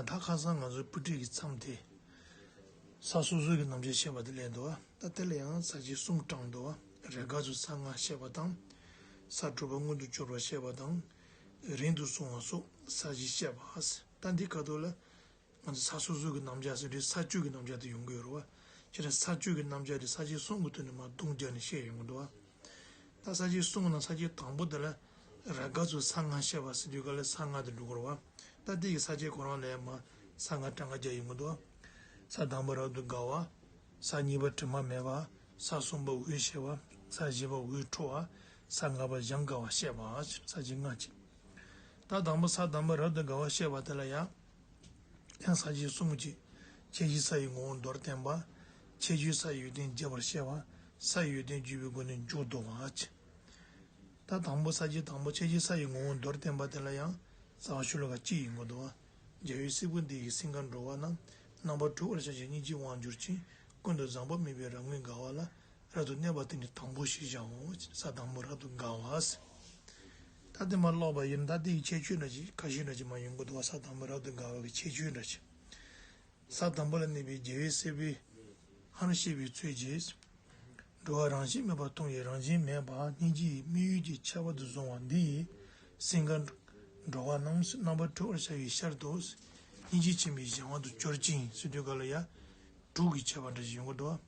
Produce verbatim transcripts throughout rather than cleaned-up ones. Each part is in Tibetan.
ད་ཁ་སང་ང་ཚོའི་པུ་ཊི་གི་མཚམས་དེ། ས་སོ་སོའི་གི་རྣམ་གཞག་བཤད་པ་དེ་ལས་འདུག་བ། ད་དེ་ལ་ཡང་ས་བཅད་གསུམ་དྲངས་འདུག་བ། རེས་འགའ་ཚུར་ས་ལྔ་བཤད་པ་དང་། ས་དྲུག་པ་མངོན་དུ་གྱུར་པ་བཤད་པ་དང་། རིང་དུ་སོང་བ་སོགས་ས་བཞི་བཤད་པ། ད་འདི་ཁ་ཐོག་ལ། ང་ཚོ་ས་སོ་སོའི་གི་རྣམ་གཞག་ཟེར་དུས་ས་བཅད་ཀྱི་རྣམ་གཞག་དེ་ཡོང་གི་ཡོད་རེད་བ། བྱས་ན་ས་བཅད་ཀྱི་རྣམ་གཞག་དེ་ས་བཅད་གསུམ་གྱི་ཐོག་ནས་མར་བརྡུངས་རྒྱག་ནས་བཤད་ཡོང་གི་འདུག་བ། ད་ས་བཅད་གསུམ་ནང་ས་བཅད་དང་པོ་དེ་ལ་རེས་འགའ་ཚུར་ས་ལྔ་བཤད་པ་ཟེར་དུས་ག་ལ་ས་ལྔ་དེ་འགྲོ་གི་རེད་བ། ད་དེ་གི་ས་བཅད་ཁོ་རང་ལ་ཡང་མར་ས་ལྔ་གྲངས་ཀ་རྒྱག་ཡོང་གི་འདུག་བ། ས་དང་པོ་རབ་ཏུ་དགའ་བ། ས་གཉིས་པ་དྲི་མ་མེད་པ། ས་གསུམ་པ་འོད་ཆེ་བ། ས་བཞི་པ་འོད་འཕྲོ་བ། ས་ལྔ་པ་གཞན་དགའ་བ་བཤད་པ། ས་བཅད་ལྔ་བྱས། ད་དང་པོ་ས་དང་པོ་རབ་ཏུ་དགའ་བ་བཤད་པ་དེ་ལ་ཡང་། ཡང་ས་བཅད་གསུམ་གྱིས། ཁྱད་ཆོས་ས་ཡི་ངོ་བོ་མདོར་བསྟན་པ། ཁྱད་ཆོས་ས་ཡི་ཡོན་ཏན་རྒྱས་པར་བཤད་པ། ས་ཡི་ཡོན་ཏན་བརྗོད་པའི་སྒོ་ནས་མཇུག་བསྡུ་བ། ད་དང་པོ་ས་བཅད་དང་པོ་ཁྱད་ཆོས་ས་ཡི་ངོ་བོ་མདོར་བསྟན་པ་དེ་ལ་ཡང་རྩ་བ་ཤོ་ལོ་ཀ་གཅིག་ཡིན་དགོས་འདུག་བ། རྒྱལ་བའི་སྲས་པོ་འདི་ཡིས་སེམས་ཁམས་འགྲོ་བ་རྣམས། རྣམ་པར་གྲོལ་བར་བྱ་ཞིང་སྙིང་རྗེའི་དབང་འབྱོར་ཅིང་། ཀུན་ཏུ་བཟང་པོ་སྨྲས་པའི་རབ་དངོས་དགའ་བ་ལ། རབ་ཏུ་གནས་པ་དེ་ནི་དང་པོ་ཞེས་བྱའོ། ས་དང་པོ་རབ་ཏུ་དགའ་བ། ད་དེ་མར་ཀློག་པ་ཡིན་ན་ད་དེ་ཡི་ཁྱད་ཆོས་འདྲ་ཅིག་ཁ་ཤས་འདྲ་ཅིག་མར་ཡོང་གི་འདུག་བ། ས་དང་པོ་རབ་ཏུ་དགའ་བ་གི་ཁྱད་ཆོས་འདྲ་ཅིག་ས་དང་པོ་ལ་གནས་པའི་རྒྱལ་བའི་སྲས་པོས་སྔར་བཤད་པའི་ཚུལ་གྱིས། འགྲོ་བ་རང་བཞིན་མེད་པར་མཐོང་བའི་རང་བཞིན་མེད་པ་སྙིང་རྗེ་ཡི་དམིགས་ཡུལ་གྱི་ཁྱད་པར་དུ་བཟུང་བ་འདི་ཡིས་སེམས་ཁམས་འགྲོ་བ་རྣམས་རྣམ་པར་གྲོལ་བར་བྱ་བའི་ཕྱིར་དུ། སྙིང་རྗེ་ཆེན་པོའི་གཞན་དབང་དུ་གྱུར་ཅིང་ཟེར་དུས་ག་ལ་ཡ། དྲུག་གི་ཁྱད་པར་འདྲ་ཞིག་ཡོང་གི་འདུག་བ།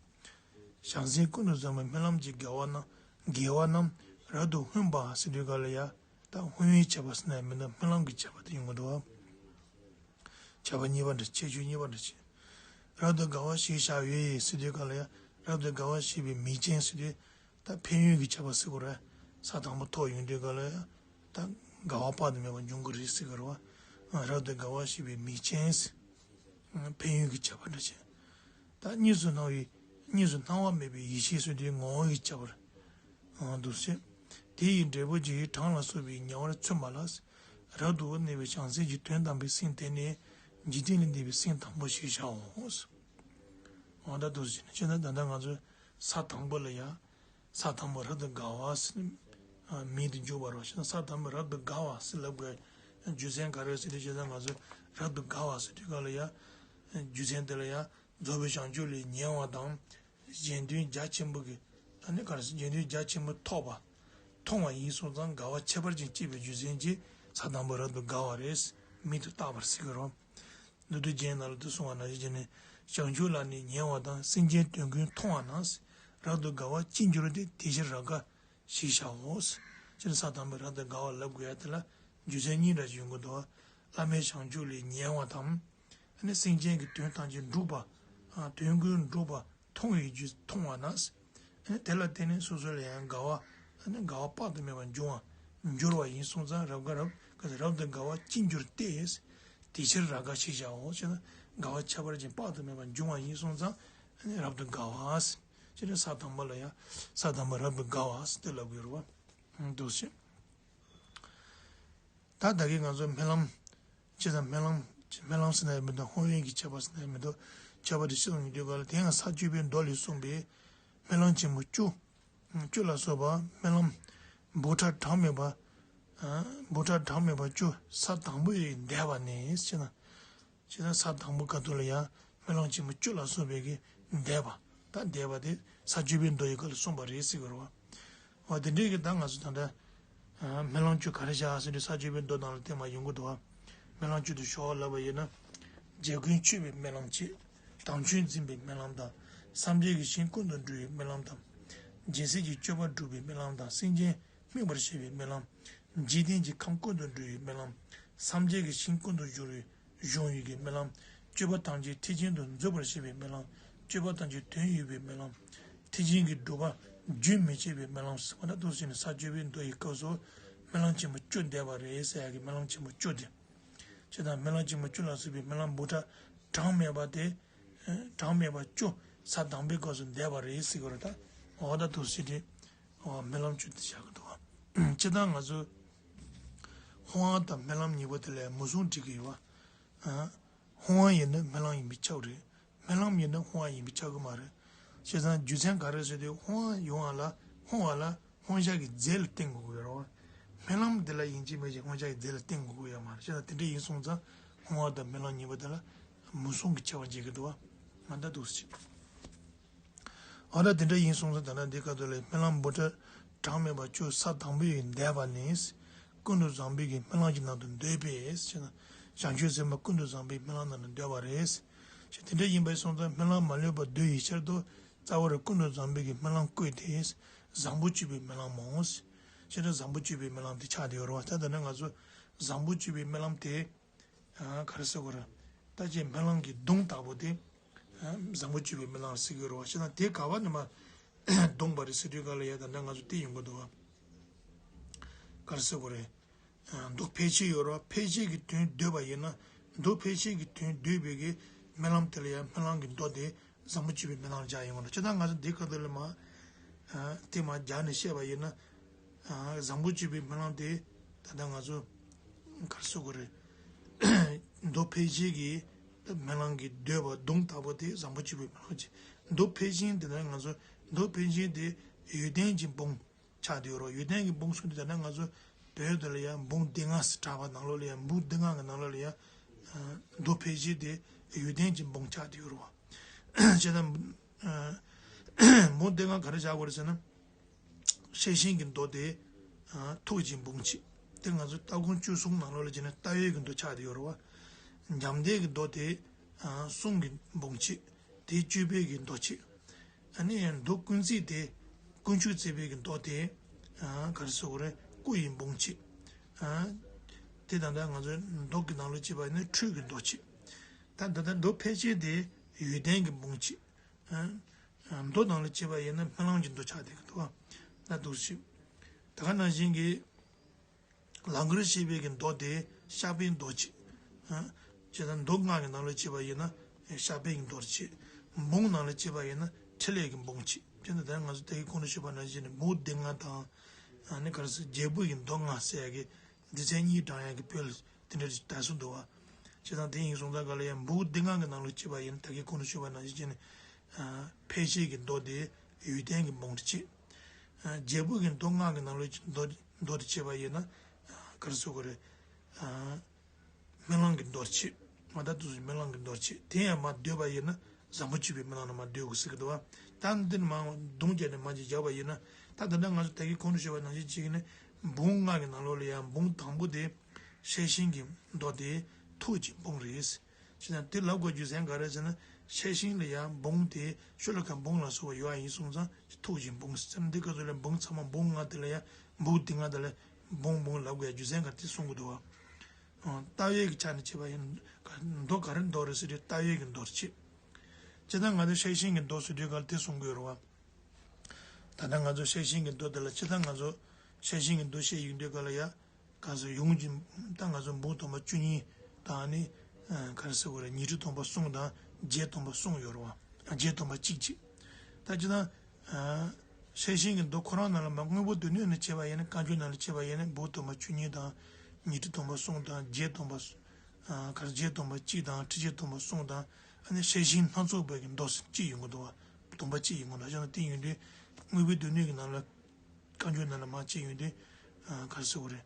བྱང་སེམས་ཀུན་ཏུ་བཟང་པོའི་སྨོན་ལམ་གྱི་དགེ་བ་རྣམས་དགེ་བ་རྣམས་རབ་ཏུ་སྨིན་པ་ཟེར་དུས་ག་ལ་ཡ། ད་སྨིན་པའི་ཁྱད་པར་ཟེར་ན་མི་འདུག་སྨོན་ལམ་གྱི་ཁྱད་པར་དེ་ཡོང་གི་འདུག་བ། ཁྱད་པར་གཉིས་པ་འདྲ་ཁྱད་ཆོས་གཉིས་པ་འདྲ་ཆེ། རབ་ཏུ་དགའ་བ་ཞེས་བྱ་བའི་ཟེར་དུས་ག་ལ་ཡ། རབ་ཏུ་དགའ་བ་ཞེས་པའི་མིང་ཅན་ཟེར་དུས། ད་ཕན་ཡོན་གྱི་ཁྱད་པར་ཟེར་དགོས་རེད། ས་དང་པོ་ཐོག་ཡོང་དུས་ག་ལ་ཡ། ད་དགའ་བ་དཔག་ཏུ་མེད་པ་འབྱུང་གི་རེད་ཟེར་གི་རེད་བ། རབ་ཏུ་དགའ་བ་ཞེས་པའི་མིང་ཅན། ཕན་ཡོན་གྱི་ཁྱད་པར་འདྲ་ཆེ། ད་གཉིས་སུ་སྣང་བའི་གཉིས་སུ་སྣང་བ་མེད་པའི་ཡེ་ཤེས་ཟེར་དུས་ངོ་བོ་ཡི་ཁྱད་པར། འདུ་བྱེད། དེ་ཡི་འབྲས་བུ་ཇི་ཡི་གྲངས་ལ་སོགས་པའི་ཉེ་བར་མཚོན་པ་ལ། རབ་ཏུ་གནས་པའི་བྱང་སེམས་ཀྱི་དོན་དམ་པའི་སེམས་དེ་ནི་འཇིག་རྟེན་ལས་འདས་པའི་སེམས་དང་པོ་ཞེས་བྱའོ། འོ་ད་འདུ་བྱེད་ནི་ཅི་ན་ད་ལྟ་ང་ཚོས་ས་དང་པོ་ལ་ཡ། ས་དང་པོ་རབ་ཏུ་དགའ་བ་ཟེར། མིང་དུ་འཇུག་པ་རོ་ཞེ་ན་ས་དང་པོ་རབ་ཏུ་དགའ་བ་ཟེར་ལབ་དགོས། རྒྱུ་མཚན་ག་རེ་ཟེར་དུས་ཅི་ན་ང་ཚོས་རབ་ཏུ་དགའ་བ་ཟེར་དུས་ག་ལ་ཡ། རྒྱུ་མཚན་དེ་ལ་ཡ། རྫོགས་པའི་བྱང་ཆུབ་ལས་ཉེ་བ་དང་། གཞན་དོན་རྒྱ་ཆེན་པོ་གི། ཨ་ནི་ག་རེ་ཟེར་གཞན་དོན་རྒྱ་ཆེན་པོ་ཐོབ་པ། མཐོང་བ་ཡིན་སོང་ཙང་དགའ་བ་ཁྱད་པར་ཅན་སྐྱེས་པའི་རྒྱུ་མཚན་གྱིས་ས་དང་པོ་རབ་ཏུ་དགའ་བ་རེད། མིང་དུ་བཏགས་པར་སྲིད་ཀྱི་རོ། མདོ་སྡེ་རྒྱན་ནང་ལ་འདི་གསུངས་པ་ནང་བཞིན་བྱས་ནས་བྱང་ཆུབ་ལ་ནི་ཉེ་བ་དང་སེམས་ཅན་དོན་ཀུན་མཐོང་བ་ན། རབ་ཏུ་དགའ་བ་ཅི་འགྱུར་ཏེ་དེ་ཕྱིར་རབ་དགའ་ཞེས་བྱའོ། སྤྱིར་ས་དང་པོ་རབ་ཏུ་དགའ་བ་ལབ་དགོས་ཡ་དེ་ལ་རྒྱུ་མཚན་གཉིས་འདྲ་ཞིག་ཡོང་གི་འདུག་བླ་མེད་བྱང་ཆུབ་ལས་ཉེ་བ་དང་། ཨ་ནི་སེམས་ཅན་གྱི་དོན་ཐམས་ཅད་འགྲུབ་པ། དོན་ཀུན་འགྲུབ་པ་མཐོང་བའི་རྒྱུ་མཐོང་བ་ན། ཨ་ནི་དེ་ལ་བརྟེན་ནས་སོ་སོ་ལ་ཡང་དགའ་བ། ཨ་ནི་དགའ་བ་དཔག་ཏུ་མེད་པ་འབྱུང་བ་འགྱུར་བ་ཡིན་སོང་ཙང་རབ་དགའ་རབ་ག་ཚོད་རབ་ཏུ་དགའ་བ་ཅི་འགྱུར་ཏེ། དེ་ཕྱིར་རབ་དགའ་ཞེས་བྱའོ་ཞེ་ན། དགའ་བ་ཁྱད་པར་ཅན་དཔག་ཏུ་མེད་པ་འབྱུང་བ་ཡིན་སོང་ཙང་ཨ་ནི་རབ་ཏུ་དགའ་བ། ཅེས་ནས་ས་དང་པོ་ལ་ཡང་ས་དང་པོ་རབ་ཏུ་དགའ་བ་ཟེར་ཏེ་ལབ་དགོས་རེད་བ། འདུག་ཞེས། ད་ད་གིན་ང་ཚོ་སྨོན་ལམ། ཅི་ཙམ་སྨོན་ལམ། སྨོན་ལམ་ཟེར་ན་ཡང་མི་འདུག་སྨོན་ཡོན་གྱི་ཁྱད་པར་ཟེར་ན་ཡང་མི་འདུག་ཁྱད་པར་དེ་ཤེས་སོང་ཡོང་དུས་ག་ལ་དེ་ཡང་ས་བཅུ་པའི་མདོ་ལས་གསུངས་པའི་སྨོན་ལམ་ཆེན་མོ་བཅུ། བཅུ་ལ་སོགས་པ་སྨོན་ལམ། འབོད་སྒྲ་གྲངས་མེད་པ། འབོད་སྒྲ་གྲངས་མེད་པ་བཅུ་ས་དང་པོ་ཡི་འདས་པ་ནས་ཟེར་ན། ཅེས་ན་ས་དང་པོ་ཁ་ཐུག་ལ་ཡང་སྨོན་ལམ་ཆེན་མོ་བཅུ་ལ་སོགས་པའི་གི་འདས་པ། ད་འདས་པ་དེ་ས་བཅུ་པའི་མདོ་ཡི་སྐབས་ལ་གསུངས་པ་རེད་ཟེར་གི་རེད་བ། འོ་དེ་འདྲའི་གི་ད་ང་ཚོ་ད་ལྟ་སྨོན་ལམ་བཅུ་ག་རེ་བཞག་ཟེར་དུས་ས་བཅུ་པའི་མདོ་ནང་ལ་དེ་མ་ཡོང་གི་འདུག་བ། སྨོན་ལམ་བཅུ་དེ་ཞོག་ལབ་པ་ཡིན་ན། རྒྱལ་ཀུན་མཆོད་པའི་སྨོན་ལམ་བཅས། དམ་ཆོས་འཛིན་པའི་སྨོན་ལམ་དང་། སངས་རྒྱས་ཀྱི་ཞིང་ཀུན་ཏུ་འགྲོ་བའི་སྨོན་ལམ་དང་། སྦྱིན་སྲེག་གི་སྤྱོད་པ་སྒྲུབ་པའི་སྨོན་ལམ་དང་། སེམས་ཅན་སྨིན་པར་བྱེད་པའི་སྨོན་ལམ། འཇིག་རྟེན་གྱི་ཁམས་ཀུན་ཏུ་འགྲོ་བའི་སྨོན་ལམ། སངས་རྒྱས་ཀྱི་ཞིང་ཀུན་ཏུ་གཞོལ་བའི་གཞོལ་བའི་གི་སྨོན་ལམ། སྤྱོད་པ་ཐམས་ཅད་ཐེག་ཆེན་དུ་འཛིན་པར་བྱེད་པའི་སྨོན་ལམ། སྤྱོད་པ་ཐམས་ཅད་དོན་ཡོད་པའི་སྨོན་ལམ། ཐེག་ཆེན་གྱི་སྒྲུབ་པ་རྒྱུན་མི་ཆད་པའི་སྨོན་ལམ་ཟེར་བ་ན་འདུག་ཟེར་ནས་ས་བཅུ་པའི་མདོ་ཡི་སྐབས་སུ་སྨོན་ལམ་ཆེན་མོ་བཅུ་འདས་པ་རེད་ཟེར་ཡ་གི་སྨོན་ལམ་ཆེན་མོ་བཅུ་དེ། ཇི་ལྟར་སྨོན་ལམ་ཆེན་མོ་བཅུ་ལ་སོགས་པའི་སྨོན་ལམ་འབོད་སྒྲ་གྲངས་མེད་པ་དེ། གྲངས་མེད་པ་བཅུ་ས་དང་པོའི་སྐབས་སུ་འདས་པ་རེད་ཟེར་གི་རེད་ད། འོ་ད་འདུག་ཟེར་ཏེ། འོ་སྨོན་ལམ་བཅུ་དེ་བཞག་གི་འདུག་བ། ཇི་ལྟར་ང་ཚོས་ཧོང་ཨ་དང་སྨོན་ལམ་གཉིས་པོ་དེ་ལ་མུ་གསུམ་འགྲིག་གི་ཡོད་བ། ཧོང་ཨ་ཡིན་ན་སྨོན་ལམ་ཡིན་པས་ཁྱབ་རེད། སྨོན་ལམ་ཡིན་ན་ཧོང་ཨ་ཡིན་པས་ཁྱབ་གི་མ་རེད། བྱས་ཙང་རྒྱུ་མཚན་ག་རེ་ཟེར་དུས་ཧོང་ཨ་ཡོང་བ་ལ་ཧོང་བ་ལ་ཧོང་ཤ་གི་རྫས་ལ་བརྟེན་དགོས་ཀྱི་ཡོད་རེད་བ། སྨོན་ལམ་འདི་ལ་ཡིན་གཅིག་མིན་གཅིག་ཧོང་ཤ་གི་རྫས་ལ་བརྟེན་དགོས་ཀྱི་ཡོད་མ་རེད། བྱས་ཙང་དེ་འདྲ་ཡིན་སོང་ཙང་ བསྔོ་བ་དང་སྨོན་ལམ་གཉིས་པོ་དེ་ལ་མུ་གསུམ་གྱི་ཁྱད་པར་འབྱེད་ཀྱི་འདུག་བ། ང་ད་འདུག་སེ་བྱེད། འོ་ད་དེ་འདྲ་ཡིན་སོང་ཙང་ད་ལྟ་འདི་སྐབས་དུ་ལ་སྨོན་ལམ་འབུམ་ཕྲག་གྲངས་མེད་པ་བཅུ་ས་དང་པོའི་འདས་པ་ནས། ཀུན་ཏུ་བཟང་པོའི་གི་སྨོན་ལམ་གྱི་ནང་དུ་འདོད་པས་ཞེ་ན། བྱང་ཆུབ་སེམས་དཔའ་ཀུན་ཏུ་བཟང་པོའི་སྨོན་ལམ་ནང་དུ་འདོད་པ་རེད། ཞེས་དེ་འདྲ་ཡིན་པའི་སོང་ཙང་སྨོན་ལམ་མ་ལུས་པ་བསྡུ་ཡི་ཕྱིར་དུ། རྩ་བར་ཀུན་ཏུ་བཟང་པོའི་གི་སྨོན་ལམ་བཀོད་དེ། བཟང་པོ་སྤྱོད་པའི་སྨོན་ལམ་མོ། ཞེས་ན་བཟང་པོ་སྤྱོད་པའི་སྨོན་ལམ་དེ་ཆགས་བསྡད་ཡོད་རེད་བ། ད་ད་ནི་ང་ཚོ་བཟང་པོ་སྤྱོད་པའི་སྨོན་ལམ་དེ། ཨ། ག་རེ་ཟེར་དགོས་རེད། ད་ཅིག་སྨོན་ལམ་གྱི་སྡོམ་ལྟ་བུ་དེ། ཨ། བཟང་པོ་སྤྱོད་པའི་སྨོན་ལམ་ཟེར་གྱི་ཡོད་རེད་བ། བྱས་ན་དེ་ག་བ་ནས་མ་སྡོམ་པ་རེད་ཟེར་དུས་ག་ལ་ཡ་ད་ལྟ་ང་ཚོ་དེ་ཡོང་གི་འདུག་བ། ག་རེ་ཟེར་དགོས་རེད། ཨ། མདོ་ཕལ་ཆེར་ཡོད་རེད་བ། ཕལ་ཆེར་གྱི་དོན་བསྡུས་པ་ཡིན་ན། མདོ་ཕལ་ཆེར་གྱི་དོན་བསྡུས་པའི་གི་སྨོན་ལམ་དེ་ལ་ཡ་སྨོན་ལམ་གྱི་མདོ་དེ་བཟང་པོ་སྤྱོད་པའི་སྨོན་ལམ་སྦྱར་ཡོང་གི་འདུག་བྱས་ཙང་ང་ཚོ་འདི་སྐབས་དེ་ལ་མ། ཨ། དེ་མ་སྦྱར་ནས་བཤད་པ་ཡིན་ན། ཨ། བཟང་པོ་སྤྱོད་པའི་སྨོན་ལམ་དེ་ད་ལྟ་ང་ཚོ་ག་རེ་ཟེར་དགོས་རེད། མདོ་ཕལ་ཆེར་གྱི་སྨོན་ལམ་གྱི་བསྡུས་པ་སྡོམ་ལྟ་བུ་དེ་བཟང་པོ་སྤྱོད་པའི་སྨོན་ལམ་གྱི། མདོ་ཕལ་ཆེར་དེ་ལ་ང་ཚོ་མདོ་ཕལ་ཆེར་དེ་ཡོན་ཏན་གྱི་འབུམ་ཆགས་བསྡད་ཡོད་རེད། ཡོན་ཏན་གྱི་འབུམ་གསུམ་དེ་ད་ལྟ་ང་ཚོ་བོད་དེ་ལ་ཡང་འབུམ་སྡེ་ལྔ་ཟེར་གྲགས་པ་ནང་ལོགས་ལ་ཡང་འབུམ་སྡེ་ལྔ་གི་ནང་ལོགས་ལ་ཡང་། ཨ། མདོ་ཕལ་ཆེར་དེ་ཡོན་ཏན་གྱི་འབུམ་ཆགས་བསྡད་ཡོད་རེད་བ། བྱས་ཙང་། ཨ། འབུམ་སྡེ་ལྔ་ག་རེ་བཞག་དགོས་རེད་ཟེར་ན། ཤེར་ཕྱིན་གྱི་མདོ་དེ། ཨ། ཐུགས་ཀྱི་འབུམ་གཅིག་དེ་ང་ཚོ་ལྟ་སྒོམ་སྤྱོད་གསུམ་ནང་ལོགས་ལ་བྱས་ན་ལྟ་བའི་གི་མདོ་ཆགས་བསྡད་ཡོད་རེད་བ། ཉམས་ལྡན་གྱི་མདོ་དེ། ཨ། གསུང་གི་འབུམ་གཅིག་དེ་སྤྱོད་པའི་གི་མདོ་གཅིག་ཨ་ནི་མདོ་ཀུན་བརྩེགས་དེ། དཀོན་མཆོག་བརྩེགས་པའི་གི་མདོ་དེ། ཨ། ག་རེ་ཟེར་དགོས་རེད། སྐུ་ཡི་འབུམ་གཅིག་ཨ། དེ་ད་ལྟ་ང་ཚོའི་མདོ་གི་ནང་ལོགས་བྱས་པ་ཡིན་ན་འཕྲུལ་གྱི་མདོ་གཅིག་ད་ད་ལྟ་མདོ་ཕལ་ཆེར་དེ་ཡོན་ཏན་གྱི་འབུམ་གཅིག་ཨ། མདོ་ནང་ལ་བྱས་པ་ཡིན་ན་སྨོན་ལམ་གྱི་མདོ་ཆགས་བསྡད་ཀྱི་འདུག་བ། ད་འདུག་སེ་བྱེད། ད་ག་ནང་བཞིན་གྱི། ལང་ཀར་གཤེགས་པའི་གི་མདོ་དེ་བཤགས་པའི་མདོ་གཅིག་ཨ། བྱས་ཙང་མདོ་སྔགས་ཀྱི་ནང་ལ་བྱས་པ་ཡིན་ན་བཤགས་པའི་གི་མདོ་གཅིག་འབུམ་ནང་ལ་བྱས་པ་ཡིན་ན་ཕྲིན་ལས་ཀྱི་འབུམ་གཅིག་བྱས་ཙང་ད་ང་ཚོ་ད་གིན་གོང་དུ་ཞུས་པ་ནང་བཞིན་ནི་འབུམ་སྡེ་ལྔ་དང་། ཨ་ནི་ག་རེ་ཟེར། རྒྱལ་པོ་ཡི་མདོ་ལྔ་ཟེར་ཡ་གི་སྡེ་ཚན་གཉིས་བགྲང་ཡ་གི་བོད་ལ་དེ་འདྲ་ཞིག་དར་སྲོལ་འདུག་བ། བྱས་ཙང་དེ་ཡིན་སོང་ཙང་ག་ལ་ཡང་འབུམ་སྡེ་ལྔ་གི་ནང་ལ་བྱས་པ་ཡིན་ན་ད་གིན་གོང་དུ་ཞུས་པ་ནང་བཞིན་བྱས་ནས། ཨ། ཕལ་ཆེར་གྱི་མདོ་དེ་ཡོན་ཏན་གྱི་འབུམ་དུ་བྱས། ཨ། རྒྱལ་པོ་གི་མདོ་སྔགས་ཀྱི་ནང་ལ་མདོ་མདོ་དེ་བྱས་པ་ཡིན་ན། ཨ། ག་རེ་ཟེར་དགོས་རེད། ཨ། སྨོན་ལམ་གྱི་མདོ་བྱས། མ་ད་དུ་སྨོན་ལམ་གྱི་མདོ་བྱས། དེ་ཡང་མ་བསྡུས་པ་ཡིན་ན་བཟང་པོ་སྤྱོད་པའི་སྨོན་ལམ་ནང་མ་བསྡུས་དགོས་ཟེར་གྱི་འདུག་བ། ད་འདི་ནི་མ་གདོང་བརྒྱབ་ནས་མ་ཅིག་བཞག་པ་ཡིན་ན། ད་ད་ལྟ་ང་ཚོ་ད་གིན་གོང་དུ་ཞུས་པ་ནང་བཞིན་གཅིག་ནི་འབུམ་ལྔ་གི་ནང་ལོགས་ལ་ཡང་འབུམ་དང་པོ་དེ་ཤེར་ཕྱིན་གྱི་མདོ་དེ་ཐུགས་ཀྱི་འབུམ་རེད། བྱས་ཙང་དེ་ལབ་དགོས་རྒྱུ་མཚན་ག་རེ་ཟེར་ན། ཤེར་ཕྱིན་ལ་ཡང་འབུམ་དེ་ཤོ་ལོ་ཀ་འབུམ་ལ་སོགས་པ་ཡོད་པ་ཡིན་སོང་ཙང་ཐུགས་ཀྱི་འབུམ་ཟེར་ན། འདི་སྐབས་སུ་ལ་འབུམ་ཚང་མ་འབུམ་ལྔ་དེ་ལ་ཡང་འབུམ་སྡེ་ལྔ་དེ་ལ་འབུམ་འབུམ་ལབ་དགོས་རྒྱུ་མཚན་ག་རེ་དེ་གསུང་གི་འདུག་བ། ཨ། ལྟ་བའི་གི་ཆ་ནས་བྱས་པ་ཡིན་ན་མདོ་ག་རེ་མདོ་རེད་ཟེར་དུས་ལྟ་བའི་གི་མདོ་རེད་བྱས། སྤྱིར་བཏང་ང་ཚོ་ཤེར་ཕྱིན་གྱི་མདོ་ཟེར་དུས་ག་ལ་དེ་གསུང་གི་ཡོད་རེད་བ། ད་ལྟ་ང་ཚོ་ཤེར་ཕྱིན་གྱི་མདོ་དེ་ལ་སྤྱིར་བཏང་ང་ཚོ་ཤེར་ཕྱིན་གྱི་མདོ་བཤད་ཡོང་དུས་ག་ལ་ཡ། ག་ཚོད་ཡོང་གི་ད་ང་ཚོ་འབུམ་སྟོང་པ་བཅུ་གཉིས་དང་ནི། ཨ། ག་རེ་ཟེར་དགོས་རེད། ཉི་ཁྲི་སྟོང་པ་གསུམ་དང་བརྒྱད་སྟོང་པ་གསུམ་ཡོད་རེད་བ། ཨ། བརྒྱད་སྟོང་པ་གཅིག་གཅིག་ད་སྤྱིར་བཏང་། ཨ། ཤེར་ཕྱིན་གྱི་མདོ་ཁོ་རང་ནང་ལ་མ་དངོས་པོ་སྡེ་སྣོད་ནས་བྱས་པ་ཡིན་ན། བཀའ་འགྱུར་ནང་ལ་བྱས་པ་ཡིན་ན་འབུམ་སྟོང་པ་བཅུ་གཉིས་དང་། ཉི་ཁྲི་སྟོང་པ་གསུམ་དང་བརྒྱད་སྟོང་པ། ཨ། ག་རེ་བརྒྱད་སྟོང་པ་གཅིག་དང་ཁྲི་བརྒྱད་སྟོང་པ་གསུམ་དང་། ཨ་ནི་ཤེར་ཕྱིན་སྣ་ཚོགས་པའི་གི་མདོ་གཅིག་ཡོང་གི་འདུག་བ། སྟོང་པ་གཅིག་ཡོང་གི་འདུག་བྱས་ན་དེ་ཡོང་དུས་དངོས་པོའི་སྡེ་སྣོད་ཀྱི་ནང་ལ། བཀའ་འགྱུར་ནང་ལ་མར་བྱས་ཡོང་དུས། ཨ། ག་རེ་ཟེར་དགོས་རེད།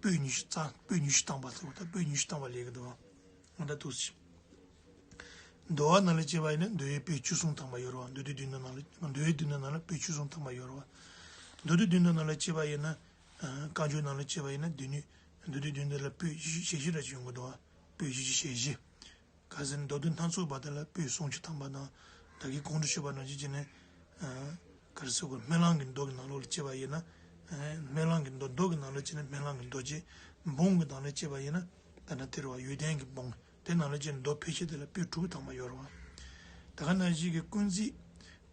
པོད་ཉི་ཤུ་རྩ། པོད་ཉི་ཤུ་ཐམ་པ་ཟེར་བ་དང་པོད་ཉི་ཤུ་ཐམ་པ་ལས་ཀྱི་འདུག་བ། ང་ད་ཐུགས་སུ་ཆུད། མདོ་བ་ནང་ལ་བྱས་པ་ཡིན་ན་མདོ་ཡི་པོད་བཅུ་གསུམ་ཐམ་པ་ཡོད་རེད་བ། མདོ་སྡེ་བདུན་ནང་ལ། མདོ་ཡི་བདུན་ནང་ལ་པོད་བཅུ་གསུམ་ཐམ་པ་ཡོད་རེད་བ། མདོ་སྡེ་བདུན་ནང་ལ་བྱས་པ་ཡིན་ན། ཨ། བཀའ་འགྱུར་ནང་ལ་བྱས་པ་ཡིན་ན་སྡེ་སྣོད། མདོ་སྡེ་བདུན་ནང་ལ་པོད་བཞི་བཅུ་ཞེ་བཞི་རེ་ཅིག་ཡོང་གི་འདུག་བ། པོད་བཞི་བཅུ་ཞེ་བཞི། ག་ཟེར་ན་མདོ་སྡེ་སྣ་ཚོགས་པ་དེ་ལ་པོད་སུམ་ཅུ་ཐམ་པ་དང་། ད་གིན་གོང་དུ་ཞུས་པ་ནང་བཞིན་བྱས་ནས། ཨ། ག་རེ་ཟེར་དགོས། སྨོན་ལམ་གྱི་མདོ་གི་ནང་ལོགས་ལ་བྱས་པ་ཡིན་ན། ཨ། སྨོན་ལམ་གྱི་མདོ། མདོ་གི་ནང་ལོགས་བྱས་ན་སྨོན་ལམ་གྱི་མདོ་བྱས། འབུམ་གྱི་ནང་ལོགས་བྱས་པ་ཡིན་ན། ད་ནི་དེ་རེད་བ། ཡོན་ཏན་གྱི་འབུམ། དེ་ནང་ལོགས་བྱས་ན་མདོ་ཕལ་ཆེར་དེ་ལ་པོད་དྲུག་ཐམ་པ་ཡོད་རེད་བ། ད་ག་ནང་བཞིན་གྱི་ཀུན་བརྩེགས།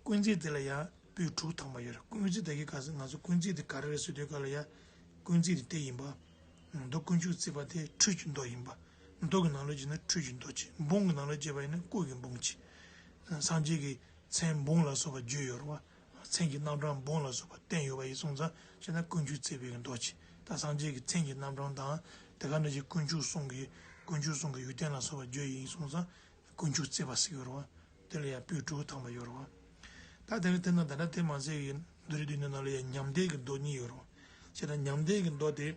ཀུན་བརྩེགས་དེ་ལ་ཡང་པོད་དྲུག་ཐམ་པ་ཡོད་རེད། ཀུན་བརྩེགས་དེ་གི་ག་ཟེར། ང་ཚོ་ཀུན་བརྩེགས་དེ་ག་རེ་རེད་ཟེར་དུས་ག་ལ་ཡ། ཀུན་བརྩེགས་དེ་དེ་ཡིན་པ། མདོ་དཀོན་མཆོག་བརྩེགས་པ་དེ་འཕྲུལ་གྱི་མདོ་ཡིན་པ། མདོ་གི་ནང་ལོགས་བྱས་ན་འཕྲུལ་གྱི་མདོ་གཅིག་འབུམ་གྱི་ནང་ལོགས་བྱས་པ་ཡིན་ན་སྐུ་གི་འབུམ་གཅིག་སངས་རྒྱས་ཀྱི་མཚན་འབུམ་ལ་སོགས་པ་བརྗོད་ཡོད་རེད་བ། མཚན་གྱི་རྣམ་གྲངས་འབུམ་ལ་སོགས་པ་བསྟན་ཡོད་པ་ཡིན་སོང་ཙང་བྱས་ན་དཀོན་མཆོག་བརྩེགས་པའི་མདོ་གཅིག་ད་སངས་རྒྱས་ཀྱི་མཚན་གྱི་རྣམ་གྲངས་དང་། དེ་ག་ནང་བཞིན་དཀོན་མཆོག་གསུམ་གྱི། དཀོན་མཆོག་གསུམ་གྱི་ཡོན་ཏན་ལ་སོགས་པ་བརྗོད་ཡིན་སོང་ཙང་། དཀོན་མཆོག་བརྩེགས་པ་ཟེར་གྱི་ཡོད་རེད་བ། དེ་ལ་ཡང་པོད་དྲུག་ཐམ་པ་ཡོད་རེད་བ། ད་དེ་ནས་དེ་ན་ད་ལྟ་དེ་མ་ཟད་ཀྱི་མདོ་རིགས་བདུན་ནི་ནང་ལ་ཡང་ཉམས་ལྡན་གྱི་མདོ་གཉིས་ཡོད་རེད་བ། བྱས་ན་ཉམས་ལྡན་གྱི་མདོ་དེ།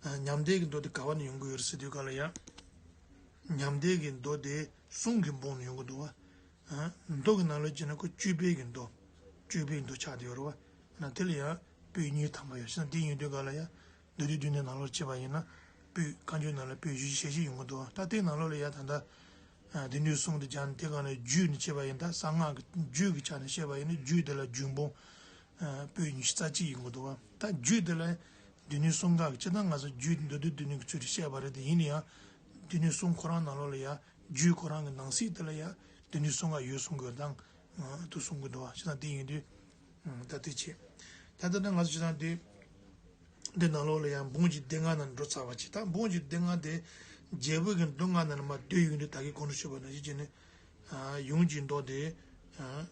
ཨ། ཉམས་ལྡན་གྱི་མདོ་དེ་ག་བ་ནས་ཡོང་གི་ཡོད་རེད་ཟེར་དུས་ག་ལ་ཡང་ ཉམས་ལྡན་གྱི་མདོ་དེ་གསུམ་གྱི་འབོང་ནས་ཡོང་གི་འདུག་བ། ཨ། མདོ་གི་ནང་ལོགས་བྱས་ན་ཁོ་བཅུ་པའི་གི་མདོ། བཅུ་པའི་མདོ་ཆགས་བསྡད་ཡོད་རེད་བ། ན་དེ་ལ་ཡང་པོད་གཉིས་ཐམ་པ་ཡོད་ཤག་དེ་ཡིན་དུས་ག་ལ་ཡང་མདོ་སྡེ་བདུན་ནི་ནང་ལོགས་བྱས་པ་ཡིན་ན། པོད་བཀའ་འགྱུར་ནང་ལ་པོད་བཞི་བཅུ་ཞེ་བཞི་ཡོང་གི་འདུག་བ། ད་དེ་ནང་ལོགས་ལ་ཡང་ད་ལྟ་ཨ། སྡེ་སྣོད་གསུམ་དུ་སྦྱར་ནས་དེ་ག་ལ་བརྒྱུད་ནས་བྱས་པ་ཡིན། ད་གསང་སྔགས་ཀྱི་རྒྱུད་ཀྱི་ཆ་ནས་བཤད་པ་ཡིན་ན་རྒྱུད་དེ་ལ་རྒྱུད་འབོང་ཨ། པོད་ཉི་ཤུ་རྩ་གཅིག་ཡོང་གི་འདུག་བ། ད་རྒྱུད་དེ་ལ་སྡེ་སྣོད་གསུམ་ཀ་གི་སྤྱིར་བཏང་ང་ཚོ་རྒྱུད་མདོ་སྡེ་བདུན་ནི་གི་ཚུལ་དུ་བཤད་པ་རེད་དེ། ཡིན་ན་ཡང་སྡེ་སྣོད་གསུམ་ཁོ་རང་ནང་ལོགས་ལ་ཡང་རྒྱུད་ཁོ་རང་གི་ནང་གསེས་དེ་ལ་ཡང་སྡེ་སྣོད་གསུམ་ཀ་ཡོད་གསུང་གི་ཡོད་དང་། ཨ། དུ་གསུང་གི་འདུག་བ། བྱས་ཙང་དེ་ཡིན་དུས། ཨ། ད་དེ་བྱས། ད་ལྟ་ནི་ང་ཚོ་བྱས་ཙང་དེ། འདི་ནང་ལོགས་ལ་ཡང་འབོང་བཞི་སྡེ་ལྔ་ནང་འགྲོ་ཚར་བ་བྱས། ད་འབོང་བཞི་སྡེ་ལྔ་དེ་རྒྱལ་པོ་གི་མདོ་ལྔ་ནང་ལ་མར་བསྡུས་ཡོང་དུས་ད་གིན་གོང་དུ་ཞུས་པ་ནང་བཞིན་བྱས་ནས། ཨ། ཡོངས་ཀྱི་མདོ་དེ། ཨ།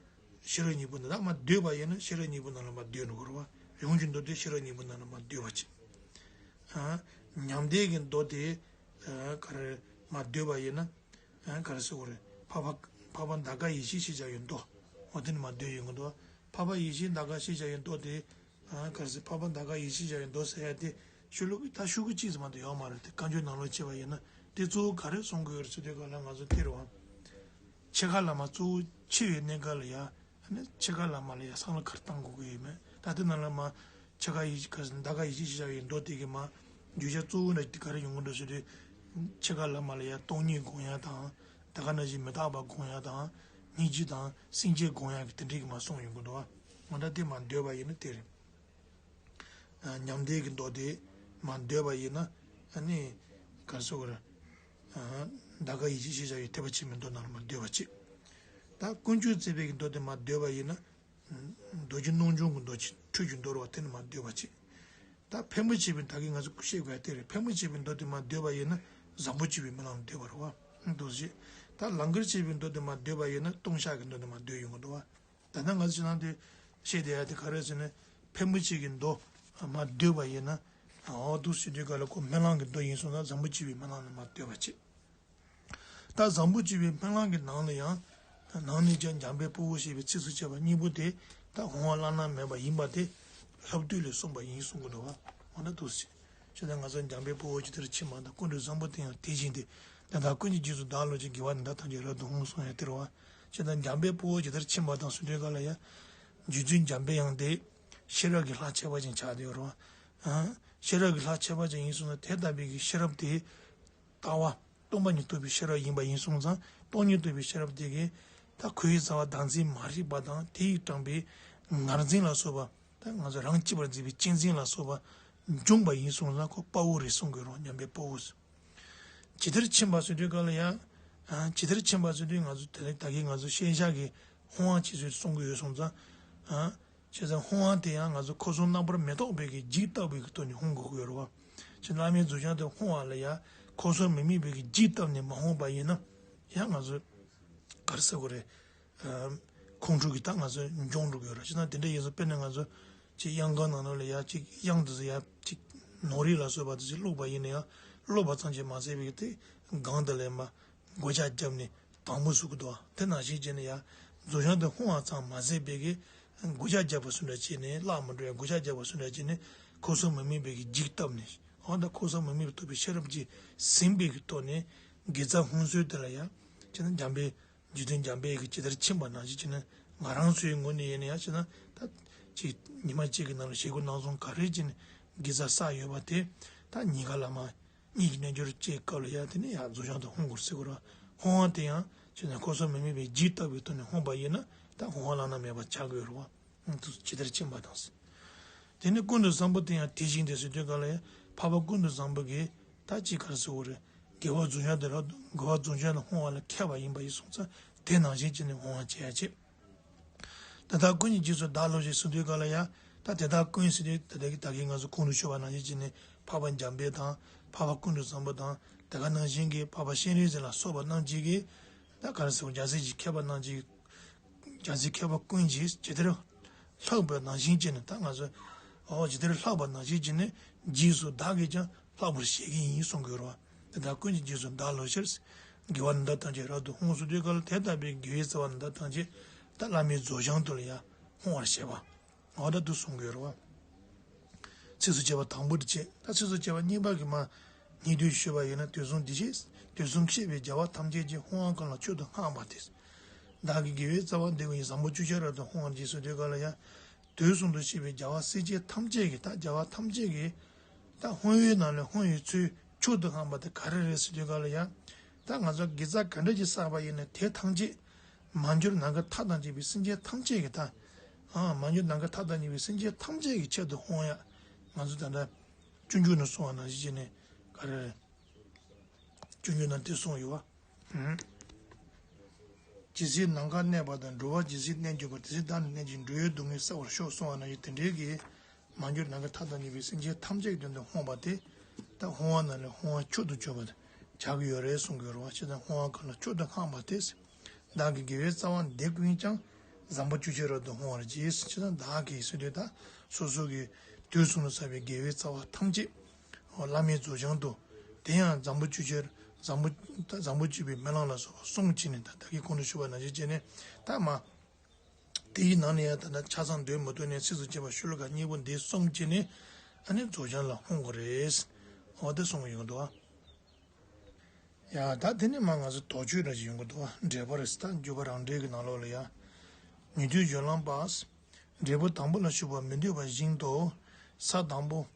ཤེས་རབ་སྙིང་པོ་ནང་ལ་མར་བསྡུས་པ་ཡིན་ན་ཤེས་རབ་སྙིང་པོ་ནང་ལ་མར་བསྡུས་འགྲོ་གི་རེད་བ། ཡོངས་ཀྱི་མདོ་དེ་ཤེས་རབ་སྙིང་པོ་ནང་ལ་མར་བསྡུས་པ་བྱས། ཨ། ཉམས་ལྡན་གྱི་མདོ་དེ། ཨ། ག་རེ་མར་བསྡུས་པ་ཡིན་ན། ཨ། ག་རེ་ཟེར་དགོས་རེད། འཕགས་པ་འཕགས་པ་འདའ་ཀ་ཡེ་ཤེས་ཞེས་བྱ་བའི་མདོ། འོ་དེ་ནི་མར་བསྡུས་ཡོང་གི་འདུག་འཕགས་པ་ཡེ་ཤེས་འདའ་ཀ་ཞེས་བྱ་བའི་མདོ་དེ། ཨ། ག་རེ་ཟེར། འཕགས་པ་འདའ་ཀ་ཡེ་ཤེས་བྱ་བའི་མདོ་ཟེར་ཡ་དེ་ཤོ་ལོ་ཀ་ད་ཤོ་ལོ་ཀ་གཅིག་ཙམ་མ་གཏོགས་ཡོད་མ་རེད་དེ། བཀའ་འགྱུར་ནང་ལོགས་བྱས་པ་ཡིན་ན་དེ་གཙོ་བོ་ག་རེ་གསུང་གི་ཡོད་རེད་ཟེར་དུས་ག་ལ་ང་ཚོ་དེ་རེད་བ། ཕྱེད་ཀ་བླ་མ་གཙོ་བོ་འཆི་བའི་གནས་སྐབས་ལ་ཡ། ཨ་ནི་ཕྱེད་ཀ་བླ་མ་ལ་ཡ་བསམ་བློ་ག་རེ་བཏང་དགོས་ཀྱི་ཡོད་མེད། ད་ལྟའི་ནང་ལ་མར་ཕྱེད་ཀ་ཡེ་ཤེས་ག་རེ་ཟེར། འདའ་ཀ་ཡེ་ཤེས་ཞེས་བྱ་བའི་མདོ་དེ་གི་མར་བརྗོད་བྱ་གཙོ་བོ་འདྲ་དེ་ག་རེ་ཡོང་གི་འདུག་ཟེར་དུས། ཕྱེད་ཀ་བླ་མ་ལ་ཡ་སྟོང་ཉིད་སྒོམ་ཡ་དང་། ད་ག་ནང་བཞིན་མི་རྟག་པ་སྒོམ་ཡ་དང་། སྙིང་རྗེ་དང་སེམས་བསྐྱེད་སྒོམ་ཡ་གི་དེ་འདྲའི་གི་མར་གསུངས་ཡོང་གི་འདུག་བ། འོ་ད་དེ་མར་བསྡུས་པ་ཡིན་ན་དེ་རེད། ཨ། ཉམས་ལྡན་གྱི་མདོ་དེ་མར་བསྡུས་པ་ཡིན་ན། ཨ་ནི་ག་རེ་ཟེར་དགོས་རེད། ཨ། འདའ་ཀ་ཡེ་ཤེས་ཞེས་བྱ་བའི་ཐེག་པ་ཆེན་པོའི་མདོ་ནང་ལ་མར་བསྡུས་པ་བྱས། ད་དཀོན་མཆོག་བརྩེགས་པའི་གི་མདོ་དེ་མར་བསྡུས་པ་ཡིན་ན། མདོ་རྒྱུད་སྣོད་བྱུང་གི་མདོ་ཆེ། འཕྲོས་ཀྱི་མདོ་རེད་བ། དེ་ནི་མར་བསྡུས་པ་བྱས། ད་ཕལ་མོ་ཆེ་བའི་ད་གིན་ང་ཚོ་བཤད་དགོས་ཡ་དེ་རེད། ཕལ་མོ་ཆེ་བའི་མདོ་དེ་མར་བསྡུས་པ་ཡིན་ན་བཟང་པོ་སྤྱོད་པའི་སྨོན་ལམ་བསྡུས་པ་རེད་བ། འདུག་སེ། ད་ལང་ཀར་བྱས་པའི་མདོ་དེ་མར་བསྡུས་པ་ཡིན་ན་ལྟུང་བཤགས་ཀྱི་མདོ་དེ་མར་བསྡུས་ཡོང་གི་འདུག་བ། ད་ལྟ་ང་ཚོ་ཕྱི་ནང་དེ་བཤད་བསྡད་ཡ་དེ་ག་རེ་ཟེར་ན། ཕལ་མོ་ཆེ་གི་མདོ་མར་བསྡུས་པ་ཡིན་ན། འོ་འདུག་སེ་དུས་ག་ལ་ཁོ་སྨོན་ལམ་གྱི་མདོ་ཡིན་སོང་ན་བཟང་པོ་སྤྱོད་པའི་སྨོན་ལམ་ནི་མར་བསྡུས་པ་བྱས། ད་བཟང་པོ་སྤྱོད་པའི་སྨོན་ལམ་གྱི་ནང་ལ་ཡང་། ནང་ནས་ཀྱང་འཇམ་དཔལ་དཔའ་བོས་བཤད་པའི་ཚིགས་སུ་བཅད་པ་སྙིང་པོ་དེ། ད་འོང་བ་བླ་ན་མེད་པ་ཡིན་པ་དེ་ལྷག་བསྡུས་ལས་གསུངས་པ་ཡིན་གསུང་གི་འདུག་བ། འོ་ན་འདུག་སེ། ཇི་ལྟར་ང་ཚོ་འཇམ་དཔལ་དཔའ་བོས་ཇི་ལྟར་མཁྱེན་པ་དང་། ཀུན་ཏུ་བཟང་པོ་དེ་ཡང་དེ་བཞིན་ཏེ། དེ་དག་ཀུན་གྱི་རྗེས་སུ་བདག་སློབ་ཅིང་། དགེ་བ་འདི་དག་ཐམས་ཅད་རབ་ཏུ་བསྔོ་གསུངས་ཡ་དེ་རེད་བ། ཇི་ལྟར་འཇམ་དཔལ་དཔའ་བོས་ཇི་ལྟར་མཁྱེན་པ་དང་ཟེར་དུས་ག་ལ་ཡ། རྗེ་བཙུན་འཇམ་དཔལ་དབྱངས་དེ་ཤེས་རབ་ཀྱི་ལྷ་ཁྱད་པར་ཅན་ཆགས་བསྡད་ཡོད་རེད་བ། ཨ། ཤེས་རབ་ཀྱི་ལྷ་ཁྱད་པར་ཅན་ཡིན་སོང་ན་དེ་ལྟ་བུའི་གི་ཤེས་རབ་དེ། ལྟ་བ། སྟོང་པ་ཉིད་རྟོགས་པའི་ཤེས་རབ་ཡིན་པ་ཡིན་སོང་ཙང་། སྟོང་ཉིད་རྟོགས་པའི་ཤེས་རབ་དེ་གིས་ད་ཁོའི་རྩ་བ་བདག་འཛིན་མ་རིག་པ་དང་། དེ་ཡིས་དྲངས་པའི་ངར་འཛིན་ལ་སོགས་པ། ད་ང་ཚོ་རང་གཅེས་པར་འཛིན་པའི་གཅེས་འཛིན་ལ་སོགས་པ་འཇོམས་པ་ཡིན་སོང་ཙང་། ཁོ་དཔའ་བོ་རེད་གསུང་གི་རེད། འཇམ་དཔལ་དཔའ་བོ། ཇི་ལྟར་མཁྱེན་པ་ཟེར་དུས་ག་ལ་ཡ། ཨ། ཇི་ལྟར་མཁྱེན་པ་ཟེར་དུས་ང་ཚོ་དེ་ལ་ད་གིན་ང་ཚོ་ཤེས་བྱ་གི་དབང་བྱས་ཚུལ་གསུང་གི་ཡོད་སོང་ཙང་། ཨ། བྱས་ཙང་དབང་དེ་ཡང་ང་ཚོ་འཁོར་གསུམ་རྣམ་པར་མི་རྟོག་པའི་གི་འཇིག་ལྟ་བུའི་གི་ཐོག་ནས་ཧོང་གོ་གི་ཡོད་རེད་བ། བྱས་ཙང་བླ་མའི་རྫོགས་བྱང་དེ་ཧོང་བ་ལ་ཡ། འཁོར་གསུམ་མི་དམིགས་པའི་གི་འཇིག་ལྟ་བུ་ནས་མ་ཧོང་པ་ཡིན་ན། ཡང་ང་ཚོ་ག་རེ་ཟེར་དགོས་རེད། ཨ། ཁོང་ཁྲོ་གི་ད་ང་ཚོ་འབྱུང་འགྲོ་གི་ཡོད་རེད། བྱས་ཙང་དེ་འདྲ་ཡིན་ཙང་། དཔེར་ན་ང་ཚོ་ཅིག་གཡང་ཁང་ནང་ལོགས་ལ་ཡ་ཅིག་གཡང་དེ་ཚོ་ཡ་ཅིག་ནོར་རིགས་ལ་སོགས་པ་དེ་ཚོ་བླུགས་པ་ཡིན་ན་ཡང་། བླུགས་པ་ཙམ་གྱིས་མ་ཟད་པའི་གི་དེ་སྒང་དེ་ལ་མར་བགོ་བཤའ་བརྒྱབ་ནས། དང་པོ་བཟོ་གི་འདུག་བ། དེ་ནང་བཞིན་བྱས་ནས་ཡང་རྫོགས་བྱང་དུ་ཧོང་བ་ཙམ་མ་ཟད་པའི་གི་བགོ་བཤའ་རྒྱབ་པ་སུ་འདྲ་བྱས་ནས། བརླག་མི་འགྲོ་ཡ་བགོ་བཤའ་རྒྱབ་པ་སུ་འདྲ་བྱས་ནས། འཁོར་གསུམ་མི་དམིགས་པའི་གི་འཇིག་ལྟ་བུ་ནས། འོ་ད་འཁོར་གསུམ་མི་དམིགས་པའི་རྟོགས་པའི་ཤེས་རབ་ཀྱིས་ཟིན་པའི་གི་ཐོག་ནས། དགེ་རྩ་ཧོང་སྲོལ་དེ་ལ་ཡང་བྱས་ན་འཇམ་དཔལ། རྗེ་བཙུན་འཇམ་དཔལ་གྱིས་ཇི་ལྟར་མཁྱེན་པ་ནང་བཞིན་བྱས་ནས། ང་རང་ཚོའི་ངོས་ནས་ཡིན་ན་ཡང་བྱས་ན། ད་ཅིག་ཉི་མ་གཅིག་གི་ནང་ལ་བཞེས་སྒོ་གནང་སོང་ག་རེ་བྱས་ནས་དགེ་རྩ་བསགས་ཡོད་པ་དེ། ད་གཉིས་ཀ་བླ་མ། གཉིས་ཀྱི་རྣལ་འབྱོར་བཅས་སྐབས་ལ་ཡང་དེ་ནས་ཡང་རྫོགས་བྱང་དུ་ཧོང་གི་རེད་ཟེར་གི་རེད། ཧོང་བ་དེ་ཡང་བྱས་ན་འཁོར་གསུམ་མི་དམིགས་པའི་འཇིག་ལྟ་བུའི་ཐོག་ནས་ཧོང་བ་ཡིན་ན། ད་ཧོང་བ་བླ་ན་མེད་པ་ཆགས་ཀྱི་ཡོད་རེད་བ། ཨང་། དུ་ཇི་ལྟར་མཁྱེན་པ་དང་ཟེར། དེ་ནས་ཀུན་ཏུ་བཟང་པོ་དེ་ཡང་དེ་བཞིན་ཏེ་ཟེར་དུས་ག་ལ་ཡང་འཕགས་པ་ཀུན་ཏུ་བཟང་པོ་གིས་ད་ཅི་ག་རེ་ཟེར་དགོས་རེད། དགེ་བ་རྫོགས་བྱང་དུ་རབ་ཏུ། དགེ་བ་རྫོགས་བྱང་དུ་ཧོང་བ་ལ་མཁས་པ་ཡིན་པ་ཡིན་སོང་ཙང་། དེ་ནང་བཞིན་བྱས་ནས་ཧོང་བ་བྱེད་ཡ་བྱེད། དེ་དག་ཀུན་གྱི་རྗེས་སུ་བདག་སློབ་ཅིང་ཟེར་དུས་ག་ལ་ཡང་། ད་དེ་དག་ཀུན་ཟེར་དུས་ད་ལྟ་གི་ད་གིན་ང་ཚོ་གོང་དུ་ཞུས་པ་ནང་བཞིན་བྱས་ནས་འཕགས་པ་འཇམ་དཔལ་དང་། འཕགས་པ་ཀུན་ཏུ་བཟང་པོ་དང་། དེ་ག་ནང་བཞིན་གྱི་འཕགས་པ་སྤྱན་རས་གཟིགས་ལ་སོགས་པ་རྣམས་ཀྱིས། ད་ག་རེ་ཟེར། རྒྱལ་སྲས་ཀྱི་མཁས་པ་རྣམས་ཀྱིས། རྒྱལ་སྲས་མཁས་པ་ཀུན་གྱིས་ཇི་ལྟར་ལྷག་པ་ནང་བཞིན་བྱས་ནས། ད་ང་ཚོ་འོ་ཇི་ལྟར་ལྷག་པ་ནང་བཞིན་བྱས་ནས། རྗེས་སུ་བདག་གིས་ཀྱང་ལྷག་པར་བྱེད་ཀྱི་ཡིན་གསུང་གི་ཡོད་རེད་བ། དེ་དག་ཀུན་གྱི་རྗེས་སུ་བདག་སློབ་ཕྱིར། དགེ་བ་འདི་དག་ཐམས་ཅད་རབ་ཏུ་ཧོང་ཟེར་དུས་ག་ལ། དེ་ལྟ་བུའི་དགེ་བའི་རྩ་བ་འདི་དག་ཐམས་ཅད་ད་བླ་མའི་རྫོགས་བྱང་དུ་ལ་ཡང་ཧོང་བར་བྱེད་པ། འོ་ད་འདུག་གསུང་གི་ཡོད་རེད་བ། ཚིགས་སུ་བཅད་པ་དང་པོ་དེ་བྱས། ད་ཚིགས་སུ་བཅད་པ་གཉིས་པ་གི་མར་སྙིང་བསྡུས་ཞུས་པ་ཡིན་ན། དུས་གསུམ་བདེ་གཤེགས་ དུས་གསུམ་གཤེགས་པའི་རྒྱལ་བ་ཐམས་ཅད་ཀྱིས། ཧཱུྃ་ཧཱུྃ་གང་ལ་མཆོག་ཏུ་བསྔགས་པ་དེས། བདག་གི་དགེ་བའི་རྩ་བ་འདི་ཀུན་གྱི། བཟང་པོ་བཅུ་ཆར་རབ་ཏུ་བསྔོ་བར་བགྱི། ཟེར་དུས་ག་ལ་ཡང་། དུས་གསུམ་དུ་གཤེགས་པའི་རྒྱལ་བ་སྲས་བཅས་ཐམས་ཅད་ཀྱིས། ད་རྒྱལ་བ་ཐམས་ཅད་ཀྱིས་ད་བསྔོ་བའི་ནང་ནས་བསྔོ་བའི་ཚུལ་མཆོག་ཏུ་བསྔགས་པ་དེ་ག་རེ་རེད་ཟེར་དུས་ག་ལ་ཡང་། ད་ང་ཚོ་དགེ་རྩ་ག་འདྲ་ཅིག་བསགས་པ་ཡིན་ན་དེ་ཐམས་ཅད་མ་གྱུར་ནམ་མཁའི་མཐའ་དང་བཅས་པའི་སེམས་ཅན་ཐམས་ཅད་ཀྱིས། ད་ཨ་མ་གྱུར་ནམ་མཁའི་མཐའ་དང་བཅས་པའི་སེམས་ཅན་ཐམས་ཅད་ཀྱི་ཆེད་དུ་བསྔོ་ཡ། ང་ཚོ་ད་ལྟ་སྤྱོད་འཇུག་ནང་གསུངས་པ་ནང་བཞིན་བྱས་ནས་ག་རེ་རེད། སྤྱོད་འཇུག་ནང་དེ་གསུངས་ཡོད་པ། ཇི་སྲིད་ནམ་མཁར་གནས་པ་དང་། འགྲོ་བ་ཇི་སྲིད་གནས་གྱུར་པ། དེ་སྲིད་བདག་ནི་གནས་གྱུར་ཅིང་། འགྲོ་བའི་སྡུག་བསྔལ་བསལ་བར་ཤོག་གསུངས་པ་ནང་བཞིན་དེ་འདྲའི་གི་མ་གྱུར་ནམ་མཁའི་མཐའ་དང་བཅས་པའི་སེམས་ཅན་ཐམས་ཅད་ཀྱི་དོན་དུ་བསྔོ་བ་དེ། ད་བསྔོ་བ་ནང་ནས་བསྔོ་བ་མཆོག་ཏུ་གྱུར་པ་དེ་ཆགས་ཀྱི་ཡོད་རེད་གསུང་གི་ཡོད་རེད་བ། བྱས་ཙང་བསྔོ་བ་གང་ལ་མཆོག་ཏུ་བསྔགས་པ་དེ། བདག་གི་དགེ་བའི་རྩ་བ་འདི་ཀུན་ཀྱང་། བཟང་པོ་བཅུ་ཆར་རབ་ཏུ་བསྔོ་བར་བགྱི། བྱས་ཙང་བདག་གིས་ཟེར་དུས་ད་སོ་སོ་གི་དུས་གསུམ་དུ་བསགས་པའི་དགེ་བའི་རྩ་བ་ཐམས་ཅད་བླ་མའི་རྫོགས་བྱང་དུ། དེ་ཡང་བཟང་པོ་བཅུ་ཆར། བཟང་པོ་བཟང་པོ་སྤྱོད་པའི་སྨོན་ལམ་ལ་སོགས་པ་གསུམ་བྱས་ནས། ད་ད་གིན་གོང་དུ་ཞུས་པ་ནང་བཞིན་བྱས་ནས་ད་མ། དེའི་ནང་ནས་ཡང་ད་ལྟ་ཆ་ཚང་འདོན་མ་ཐུབ་ནས་ཚིགས་སུ་བཅད་པ་ཤོ་ལོ་ཀ་གཉིས་པོ་འདི་གསུམ་བྱས་ནས་ཨ་ནི་རྫོགས་བྱང་ལ་འོང་དགོས་རེད། འོ་དེ་གསུང་གི་ཡོང་འདུག་ཨ། ཡ་ད་དེ་ནས་མ་ང་ཚོ་དོགས་གཅོད་འདྲ་ཞིག་ཡོང་གི་འདུག་ཨ། འགྲེལ་པ་རེད་ད། འགྱུར་བ་རང་འགྲེལ་གྱི་ནང་ལོགས་ལ་ཡ། ཉན་ཐོས་སྦྱོར་ལམ་པ། འབྲས་བུ་དང་པོ་ལ་ཞུགས་པར་མི་འདོད་པ་བཞིན་དུ། ས་དང་པོ།